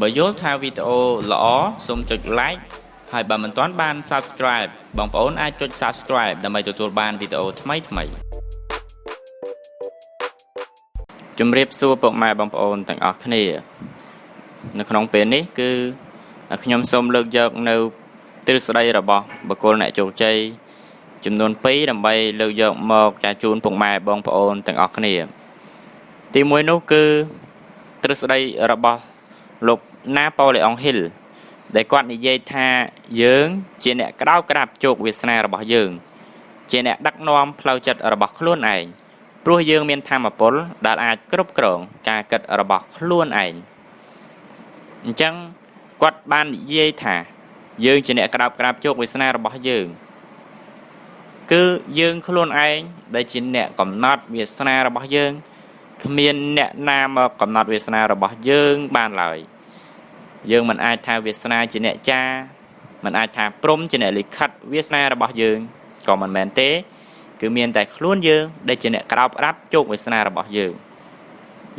បើយល់ថាវីដេអូល្អសូមចុច Like ហើយបើមិនទាន់បាន Subscribe បងប្អូនអាចចុច Subscribe ដើម្បីទទួលបានវីដេអូថ្មីៗជំរាបសួរពុកម៉ែបងប្អូនទាំងអស់គ្នានៅក្នុងពេលនេះគឺខ្ញុំសូមលើកយកនៅទ្រឹស្ដីរបស់បុគ្គលអ្នកជោគជ័យចំនួន2ដើម្បីលើកយកមកចែកជូនពុកម៉ែបងប្អូនទាំងអស់គ្នាទី1នោះគឺទ្រឹស្ដីរបស់លោកណាប៉ូឡេអុងហ៊ីលដែលគាត់និយាយថាយើងជាអ្នកក្តោបក្តាប់ជោគវាសនារបស់យើងជាអ្នកដឹកនាំផ្លូវចិត្តរបស់ខ្លួនឯងព្រោះយើងមានធម៌ពលដែលអាចគ្រប់គ្រងការគិតរបស់ខ្លួនឯងអញ្ចឹងគាត់បាននិយាយថាយើងជាអ្នកក្តោបក្តាប់ជោគវាសនារបស់យើងគឺយើងខ្លួនឯងដែលជាអ្នកកំណត់វាសនារបស់យើងគ្មានអ្នកណាមកកំណត់វាសនារបស់យើងបានឡើយយើងមិនអាចថាវាសនាជាអ្នកចាមិនអាចថាព្រំជាអ្នកលិខិតវាសនារបស់យើងក៏មិនមែនទេគឺមានតែខ្លួនយើងដែលជាអ្នកក្តោបក្តាប់ជោគវាសនារបស់យើង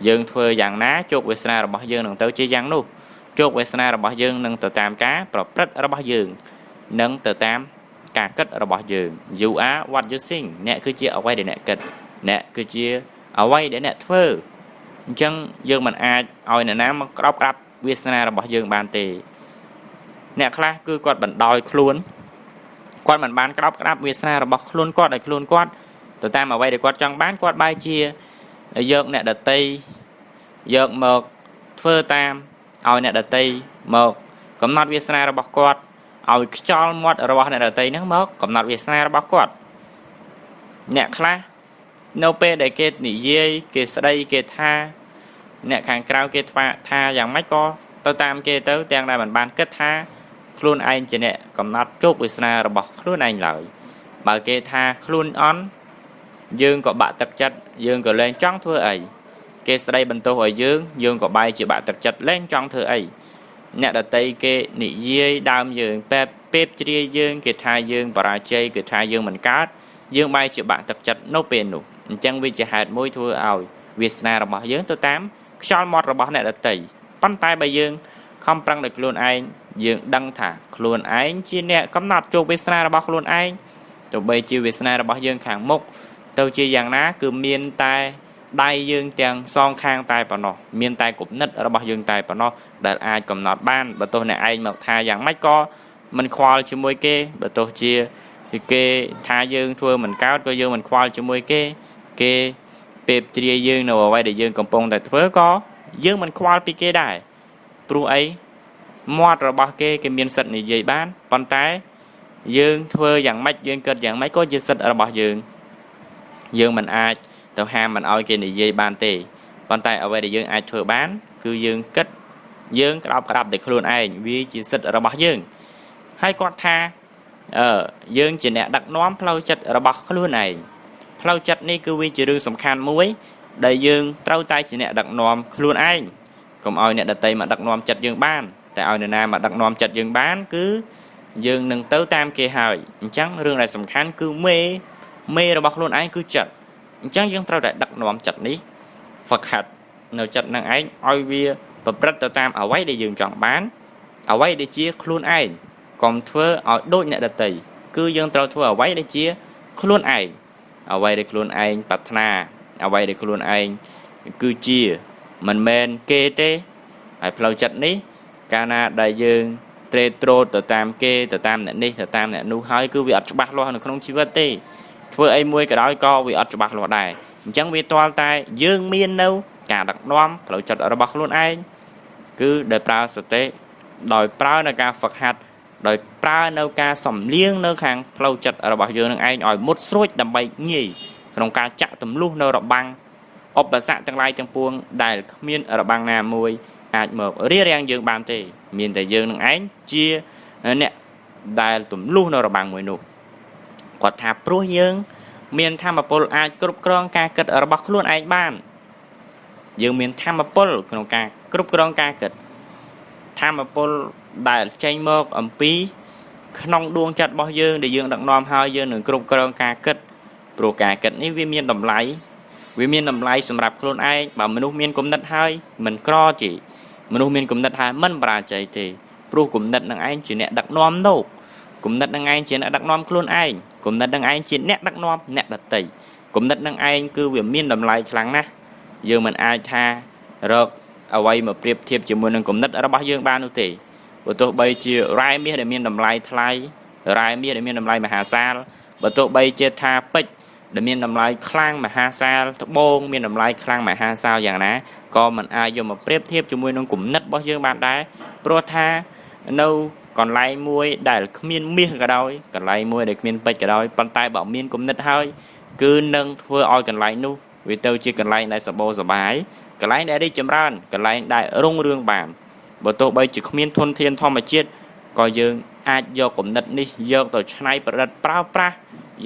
យើងធ្វើយ៉ាងណាជោគវាសនារបស់យើងនឹងទៅជាយ៉ាងនោះជោគវាសនារបស់យើងនឹងទៅតាមការប្រព្រឹត្តរបស់យើងនិងទៅតាមការគិតរបស់យើង You are what you think អ្នកគឺជាអ្វីដែលអ្នកគិតអ្នកគឺជាអ្វីដែលអ្នកធ្វើអញ្ចឹងយើងមិនអាចឲ្យអ្នកណាមកក្តោបក្តាប់វាសនារបស់យើងបានទេអ្នកខ្លះគឺគាត់បណ្ដោយខ្លួនគាត់មិនបានក្តោបក្តាប់វាសនារបស់ខ្លួនគាត់ឲ្យខ្លួនគាត់ទៅតាមអ្វីដែលគាត់ចង់បានគាត់បែរជាយកអ្នកដតីយកមកធ្វើតាមឲ្យអ្នកដតីមកកំណត់វាសនារបស់គាត់ឲ្យខ្យល់មាត់របស់អ្នកដតីហ្នឹងមកកំណត់វាសនារបស់គាត់អ្នកខ្លះនៅពេលដែលគេនិយាយគេស្ដីគេថាអ្នកខាងក្រៅគេថាយ៉ាងម៉េចក៏ទៅតាមគេទៅទាំងដែលមិនបានគិតថាខ្លួនឯងជាអ្នកកំណត់ជោគវាសនារបស់ខ្លួនឯងឡើយបើគេថាខ្លួនអន់យើងក៏បាក់ទឹកចិត្តយើងក៏លែងចង់ធ្វើអីគេស្ដីបន្ទោសឲ្យយើងយើងក៏បែរជាបាក់ទឹកចិត្តលែងចង់ធ្វើអីអ្នកដតីគេនិយាយដើមយើងពេបពេបជ្រាយយើងគេថាយើងបរាជ័យគេថាយើងមិនកើតយើងបែរជាបាក់ទឹកចិត្តនៅពេលនោះអញ្ចឹងវាជាហេតុមួយធ្វើឲ្យវាសនារបស់យើងទៅតាមខ្យល់មាត់របស់អ្នកដតីប៉ុន្តែបើយើងខំប្រឹងដោយខ្លួនឯងយើងដឹងថាខ្លួនឯងជាអ្នកកំណត់ជោគវាសនារបស់ខ្លួនឯងទោះបីជាវាសនារបស់យើងខាងមុខទៅជាយ៉ាងណាគឺមានតែដៃយើងទាំងសងខាងតែប៉ុណ្ណោះមានតែគំនិតរបស់យើងតែប៉ុណ្ណោះដែលអាចកំណត់បានបើទោះអ្នកឯងមកថាយ៉ាងម៉េចក៏មិនខ្វល់ជាមួយគេបើទោះជាគេថាយើងធ្វើមិនកើតក៏យើងមិនខ្វល់ជាមួយគេគេពេបជ្រាយយើងនៅអ្វីដែលយើងកំពុងតែធ្វើក៏យើងមិនខ្វល់ពីគេដែរព្រោះអីមាត់របស់គេគេមានសិទ្ធិនិយាយបានប៉ុន្តែយើងធ្វើយ៉ាងម៉េចយើងគិតយ៉ាងម៉េចក៏ជាសិទ្ធិរបស់យើងយើងមិនអាចទៅហាមមិនឲ្យគេនិយាយបានទេប៉ុន្តែអ្វីដែលយើងអាចធ្វើបានគឺយើងគិតយើងក្តោបក្តាប់តែខ្លួនឯងវាជាសិទ្ធិរបស់យើងហើយគាត់ថាយើងជាអ្នកដឹកនាំផ្លូវចិត្តរបស់ខ្លួនឯងផ្លូវចិត្តនេះគឺវាជារឿងសំខាន់មួយដែលយើងត្រូវតែជាអ្នកដឹកនាំខ្លួនឯងកុំឲ្យអ្នកដទៃមកដឹកនាំចិត្តយើងបានតែឲ្យនរណាមកដឹកនាំចិត្តយើងបានគឺយើងនឹងទៅតាមគេហើយអញ្ចឹងរឿងដែលសំខាន់គឺមេរបស់ខ្លួនឯងគឺចិត្តអញ្ចឹងយើងត្រូវតែដឹកនាំចិត្តនេះហ្វឹកហាត់នៅចិត្តនឹងឯងឲ្យវាប្រព្រឹត្តទៅតាមអ្វីដែលយើងចង់បានអ្វីដែលជាខ្លួនឯងកុំធ្វើឲ្យដូចអ្នកដទៃគឺយើងត្រូវធ្វើអ្វីដែលជាខ្លួនឯងអ្វីដែលខ្លួនឯងប្រាថ្នាអ្វីដែលខ្លួនឯងគឺជាមិនមែនគេទេហើយផ្លូវចិត្តនេះកាលណាដែលយើងត្រេតត្រោតទៅតាមគេទៅតាមអ្នកនេះទៅតាមអ្នកនោះហើយគឺវាអត់ច្បាស់លាស់នៅក្នុងជីវិតទេធ្វើអីមួយក៏ដោយក៏វាអត់ច្បាស់លាស់ដែរអញ្ចឹងវាទាល់តែយើងមាននៅការដឹកនាំផ្លូវចិត្តរបស់ខ្លួនឯងគឺដោយប្រើសតិដោយប្រើនៅការហ្វឹកហាត់ដោយប្រើនៅការសំលៀងនៅខាងផ្លូវចិត្តរបស់យើងនឹងឯងឲ្យមុតស្រួចដើម្បីងាយក្នុងការចាក់ទម្លុះនៅរបាំងឧបសគ្គទាំងឡាយទាំងពួងដែលគ្មានរបាំងណាមួយអាចមករារាំងយើងបានទេមានតែយើងនឹងឯងជាអ្នកដែលទម្លុះនៅរបាំងមួយនោះគាត់ថាព្រោះយើងមានធម៌ពលអាចគ្រប់គ្រងការគិតរបស់ខ្លួនឯងបានយើងមានធម៌ពលក្នុងការគ្រប់គ្រងការគិតធម៌ពលដែលចេញមកអំពីក្នុងដួងចិត្តរបស់យើងដែលយើងដឹកនាំហើយយើងនឹងគ្រប់គ្រងការគិតព្រោះការគិតនេះវាមានតម្លៃវាមានតម្លៃសម្រាប់ខ្លួនឯងបើមនុស្សមានគំនិតហើយមិនក្រទេ មនុស្សមានគំនិតហើយមិនបរាជ័យទេព្រោះគំនិតនឹងឯងជាអ្នកដឹកនាំលោកគំនិតនឹងឯងជាអ្នកដឹកនាំខ្លួនឯងគំនិតនឹងឯងជាអ្នកដឹកនាំអ្នកដទៃគំនិតនឹងឯងគឺវាមានតម្លៃខ្លាំងណាស់យើងមិនអាចថារកអ្វីមកប្រៀបធៀបជាមួយនឹងគំនិតរបស់យើងបាននោះទេបើទោះបីជារ៉ែមាសដែលមានតម្លៃថ្លៃរ៉ែមាសដែលមានតម្លៃមហាសាលបើទោះបីជាថាពេជ្រដែលមានតម្លៃខ្លាំងមហាសាលត្បូងមានតម្លៃខ្លាំងមហាសាលយ៉ាងណាក៏មិនអាចយកមកប្រៀបធៀបជាមួយនឹងគំនិតរបស់យើងបានដែរព្រោះថានៅកន្លែងមួយដែលគ្មានមាសក៏ដោយកន្លែងមួយដែលគ្មានពេជ្រក៏ដោយប៉ុន្តែបើមានគំនិតហើយគឺនឹងធ្វើឲ្យកន្លែងនោះវាទៅជាកន្លែងដែលសម្បូរសប្បាយកន្លែងដែលរីកចម្រើនកន្លែងដែលរុងរឿងបានបើទោះបីជាគ្មានធនធានធម្មជាតិក៏យើងអាចយកគំនិតនេះយកទៅច្នៃប្រឌិតប្រើប្រាស់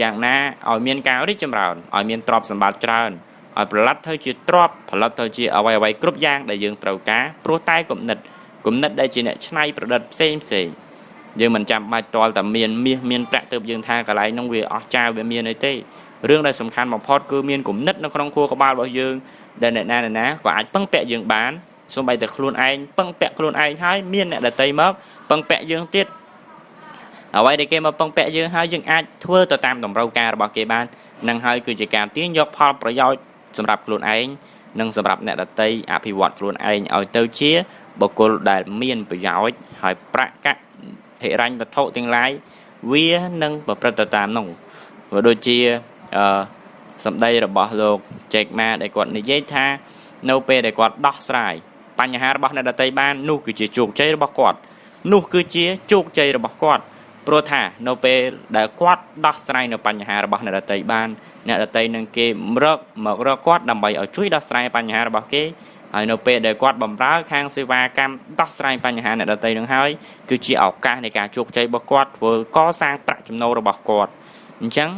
យ៉ាងណាឲ្យមានការរីកចម្រើនឲ្យមានទ្រព្យសម្បត្តិច្រើនឲ្យផលិតទៅជាទ្រព្យផលិតទៅជាអ្វីៗគ្រប់យ៉ាងដែលយើងត្រូវការព្រោះតែគំនិតដែលជាអ្នកច្នៃប្រឌិតផ្សេងផ្សេងយើងមិនចាំបាច់ទាល់តែមានមាសមានប្រាក់ទើបយើងថាកន្លែងនោះវាអស្ចារ្យវាមានអីទេរឿងដែលសំខាន់បំផុតគឺមានគំនិតនៅក្នុងខួរក្បាលរបស់យើងដែលអ្នកណាក៏អាចពឹងពាក់យើងបានសូម្បីតែខ្លួនឯងពឹងពាក់ខ្លួនឯងហើយមានអ្នកដទៃមកពឹងពាក់យើងទៀតអ្វីដែលគេមកពឹងពាក់យើងហើយយើងអាចធ្វើទៅតាមតម្រូវការរបស់គេបាននឹងហើយគឺជាការទាញយកផលប្រយោជន៍សម្រាប់ខ្លួនឯងនិងសម្រាប់អ្នកដទៃអភិវឌ្ឍខ្លួនឯងឲ្យទៅជាបុគ្គលដែលមានប្រយោជន៍ហើយប្រាក់កាក់ហិរញ្ញវត្ថុទាំងឡាយវានឹងប្រព្រឹត្តទៅតាមនោះក៏ដូចជាសម្ដីរបស់លោក Jack Ma ដែលគាត់និយាយថានៅពេលដែលគាត់ដោះស្រាយបញ្ហារបស់អ្នកដទៃបាននោះគឺជាជោគជ័យរបស់គាត់នោះគឺជាជោគជ័យរបស់គាត់ព្រោះថានៅពេលដែលគាត់ដោះស្រាយនៅបញ្ហារបស់អ្នកដទៃបានអ្នកដទៃនឹងគេមករកគាត់ដើម្បីឲ្យជួយដោះស្រាយបញ្ហារបស់គេហើយនៅពេលដែលគាត់បម្រើខាងសេវាកម្មដោះស្រាយបញ្ហាអ្នកដទៃនឹងហើយគឺជាឱកាសនៃការជោគជ័យរបស់គាត់ធ្វើកសាងប្រាក់ចំណូលរបស់គាត់អញ្ចឹង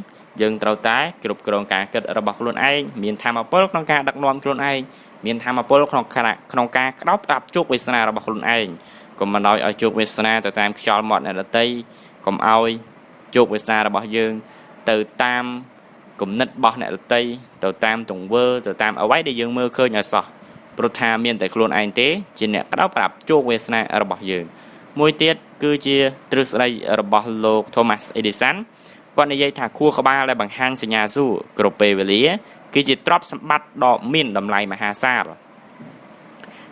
យើងត្រូវតែគ្រប់គ្រងការគិតរបស់ខ្លួនឯងមានធម៌ពលក្នុងការដឹកនាំខ្លួនឯងមានធម៌ពលក្នុងការក្តោបក្តាប់ជោគវាសនារបស់ខ្លួនឯងកុំបណ្ដោយឲ្យជោគវាសនាទៅតាមខ្យល់មាត់អ្នកដទៃកុំឲ្យជោគវាសនារបស់យើងទៅតាមគំនិតរបស់អ្នកដទៃទៅតាមទង្វើទៅតាមអ្វីដែលយើងមើលឃើញឲ្យសោះព្រោះថាមានតែខ្លួនឯងទេជាអ្នកក្តោបក្តាប់ជោគវាសនារបស់យើងមួយទៀតគឺជាទ្រឹស្ដីរបស់លោក Thomas Edison គាត់និយាយថាខួរក្បាលដែលបង្ហាញសញ្ញាសួរគ្រប់ពេលវេលាគឺជាទ្រព្យសម្បត្តិដ៏មានតម្លៃមហាសាល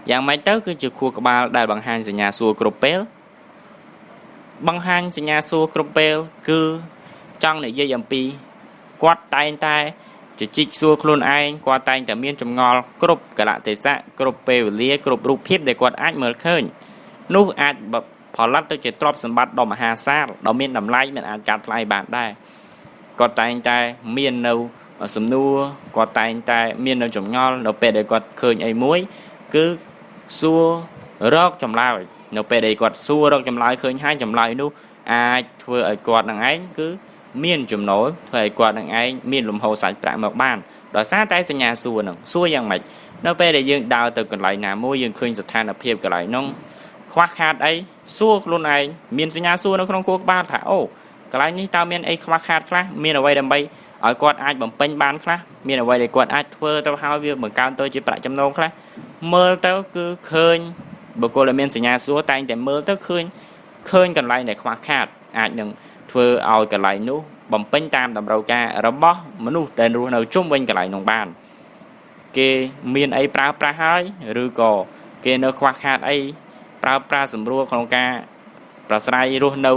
យ៉ាងម៉េចទៅគឺជាខួរក្បាលដែលបង្ហាញសញ្ញាសួរគ្រប់ពេលបង្ហាញសញ្ញាសួរគ្រប់ពេលគឺចង់និយាយអំពីគាត់តែងតែជជីកសួរខ្លួនឯងគាត់តែងតែមានចម្ងល់គ្រប់កលៈទេសៈគ្រប់ពេលវេលាគ្រប់រូបភាពដែលគាត់អាចមើលឃើញនោះអាចផលិតទៅជាទ្រព្យសម្បត្តិដ៏មហាសាលដ៏មានតម្លៃមិនអាចកាត់ថ្លៃបានដែរគាត់តែងតែមាននៅសំណួរគាត់តែងតែមាននៅចម្ងល់នៅពេលដែលគាត់ឃើញអីមួយគឺសួររកចម្លើយនៅពេលដែលគាត់សួររកចម្លើយឃើញហើយចម្លើយនោះអាចធ្វើឲ្យគាត់នឹងឯងគឺមានចំណូលធ្វើឲ្យគាត់នឹងឯងមានលំហូរសាច់ប្រាក់មកបានដោយសារតែសញ្ញាសួរនឹងសួរយ៉ាងម៉េចនៅពេលដែលយើងដើរទៅកន្លែងណាមួយយើងឃើញស្ថានភាពកន្លែងនោះខ្វះខាតអីសួរខ្លួនឯងមានសញ្ញាសួរនៅក្នុងខួរក្បាលថាអូកន្លែងនេះតើមានអីខ្វះខាតខ្លះមានអ្វីដើម្បីឲ្យគាត់អាចបំពេញបានខ្លះមានអ្វីដែលគាត់អាចធ្វើទៅហើយវាបង្កើនទៅជាប្រាក់ចំណូលខ្លះមើលទៅគឺឃើញបុគ្គលដែលមានសញ្ញាសួរតែងតែមើលទៅឃើញកន្លែងដែលខ្វះខាតអាចនឹងធ្វើឲ្យកន្លែងនោះបំពេញតាមតម្រូវការរបស់មនុស្សដែលរស់នៅជុំវិញកន្លែងនោះបានគេមានអីប្រើប្រាស់ហើយឬក៏គេនៅខ្វះខាតអីប្រើប្រាស់សម្រួលក្នុងការប្រស្រ័យរស់នៅ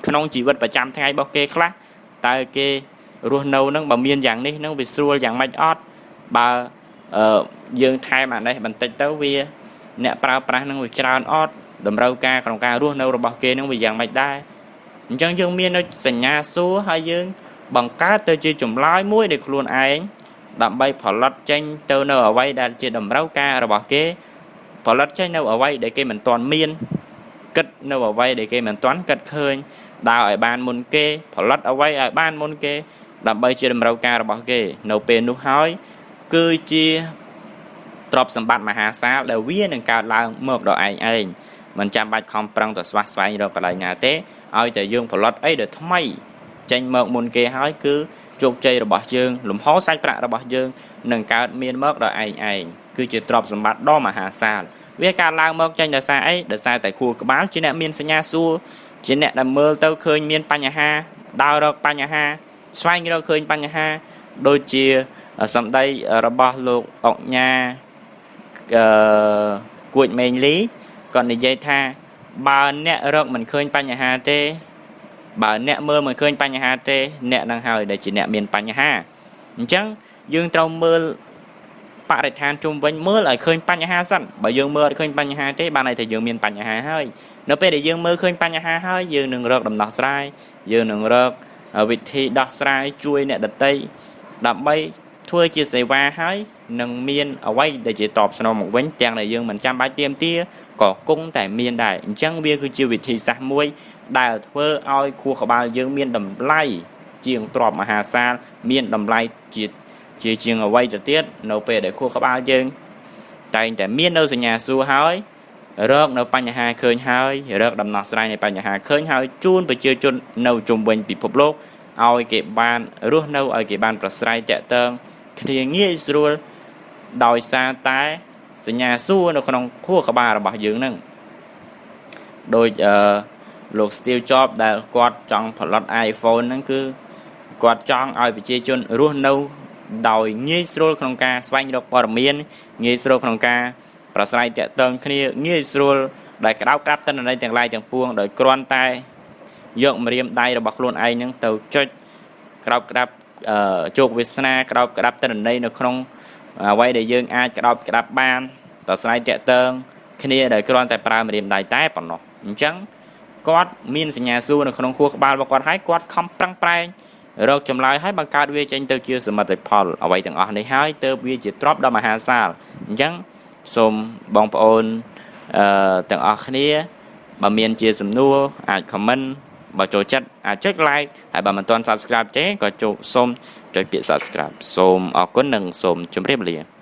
ក្នុងជីវិតប្រចាំថ្ងៃរបស់គេខ្លះតើគេរស់នៅនឹងបើមានយ៉ាងនេះនឹងវាស្រួលយ៉ាងម៉េចអត់បើយើងថែមអានេះបន្តិចទៅវាអ្នកប្រើប្រាស់នឹងវាច្រើនអត់តម្រូវការក្នុងការរស់នៅរបស់គេនឹងវាយ៉ាងម៉េចដែរអញ្ចឹងយើងមាននៅសញ្ញាសួរហើយយើងបង្កើតទៅជាចម្លើយមួយដោយខ្លួនឯងដើម្បីផលិតចេញទៅនៅអ្វីដែលជាតម្រូវការរបស់គេផលិតចេញនៅអ្វីដែលគេមិនទាន់មានគិតនៅអ្វីដែលគេមិនទាន់គិតឃើញដើរឲ្យបានមុនគេផលិតអ្វីឲ្យបានមុនគេដើម្បីជាតម្រូវការរបស់គេនៅពេលនោះហើយគឺជាទ្រព្យសម្បត្តិមហាសាលដែលវានឹងកើតឡើងមកដល់ឯងមិនចាំបាច់ខំប្រឹងទៅស្វះស្វែងរកកន្លែងណាទេឲ្យតែយើងផលិតអីដែលថ្មីចេញមកមុនគេហើយគឺជោគជ័យរបស់យើងលំហសាច់ប្រាក់របស់យើងនឹងកើតមានមកដល់ឯងគឺជាទ្រព្យសម្បត្តិដ៏មហាសាល វាកើតឡើងមកចេញដោយសារអីដោយសារតែខួរក្បាលជាអ្នកមានសញ្ញាសួរជាអ្នកដែលមើលទៅឃើញមានបញ្ហាដើររកបញ្ហាស្វែងរកឃើញបញ្ហាដូចជាសម្ដីរបស់លោកអុកញ៉ាអឺគួចមេងលីគាត់និយាយថាបើអ្នករកមិនឃើញបញ្ហាទេបើអ្នកមើលមិនឃើញបញ្ហាទេអ្នកនឹងហើយដែលជាអ្នកមានបញ្ហាអញ្ចឹងយើងត្រូវមើលបរិស្ថានជុំវិញមើលឲ្យឃើញបញ្ហាសិនបើយើងមើលអត់ឃើញបញ្ហាទេបានន័យថាយើងមានបញ្ហាហើយនៅពេលដែលយើងមើលឃើញបញ្ហាហើយយើងនឹងរកដំណោះស្រាយយើងនឹងរកវិធីដោះស្រាយជួយអ្នកដទៃដើម្បីធ្វើជាសេវាហើយនឹងមានអ្វីដែលជាតបស្នងមកវិញទាំងដែលយើងមិនចាំបាច់ទាមទារក៏គង់តែមានដែរអញ្ចឹងវាគឺជាវិធីសាស្ត្រមួយដែលធ្វើឲ្យខួរក្បាលយើងមានតម្លៃជាងទ្រព្យមហាសាលមានតម្លៃជាជាជាងអ្វីទៅទៀតនៅពេលដែលខួរក្បាលយើងតែងតែមាននៅសញ្ញាសួរហើយរកនៅបញ្ហាឃើញហើយរកដំណោះស្រាយនៃបញ្ហាឃើញហើយជូនប្រជាជននៅជុំវិញពិភពលោកឲ្យគេបានរស់នៅឲ្យគេបានប្រស្រ័យតាក់ទងគ្នាងាយស្រួលដោយសារតែសញ្ញាសួរនៅក្នុងខួរក្បាលរបស់យើងនឹងដូចអឺលោក Steve Jobs ដែលគាត់ចង់ផលិត iPhone ហ្នឹងគឺគាត់ចង់ឲ្យប្រជាជនរស់នៅដោយងាយស្រួលក្នុងការស្វែងរកព័ត៌មានងាយស្រួលក្នុងការប្រស្រ័យតាក់ទងគ្នាងាយស្រួលដែលក្តោបក្តាប់ទិន្នន័យទាំងឡាយទាំងពួងដោយគ្រាន់តែយកម្រាមដៃរបស់ខ្លួនឯងហ្នឹងទៅចុចក្តោបក្តាប់ជោគវាសនាក្តោបក្តាប់ទិន្នន័យនៅក្នុងអ្វីដែលយើងអាចក្តោបក្តាប់បានប្រស្រ័យតាក់ទងគ្នាដោយគ្រាន់តែប្រើម្រាមដៃតែប៉ុណ្ណោះអញ្ចឹងគាត់មានសញ្ញាសួរនៅក្នុងខួរក្បាលរបស់គាត់ហើយគាត់ខំប្រឹងប្រែងរកចម្លើយហើយបង្កើតវាចេញទៅជាសមិទ្ធផលអ្វីទាំងអស់នេះហើយទើបវាជាទ្រព្យដ៏មហាសាលអញ្ចឹងសូមបងប្អូនអឺទាំងអស់គ្នាបើមានជាសំណួរអាច comment បើចូលចិត្តអាចចុច like ហើយបើមិនទាន់ subscribe ទេក៏ចូលសូមចុចពាក្យ subscribe សូមអរគុណនិងសូមជម្រាបលា។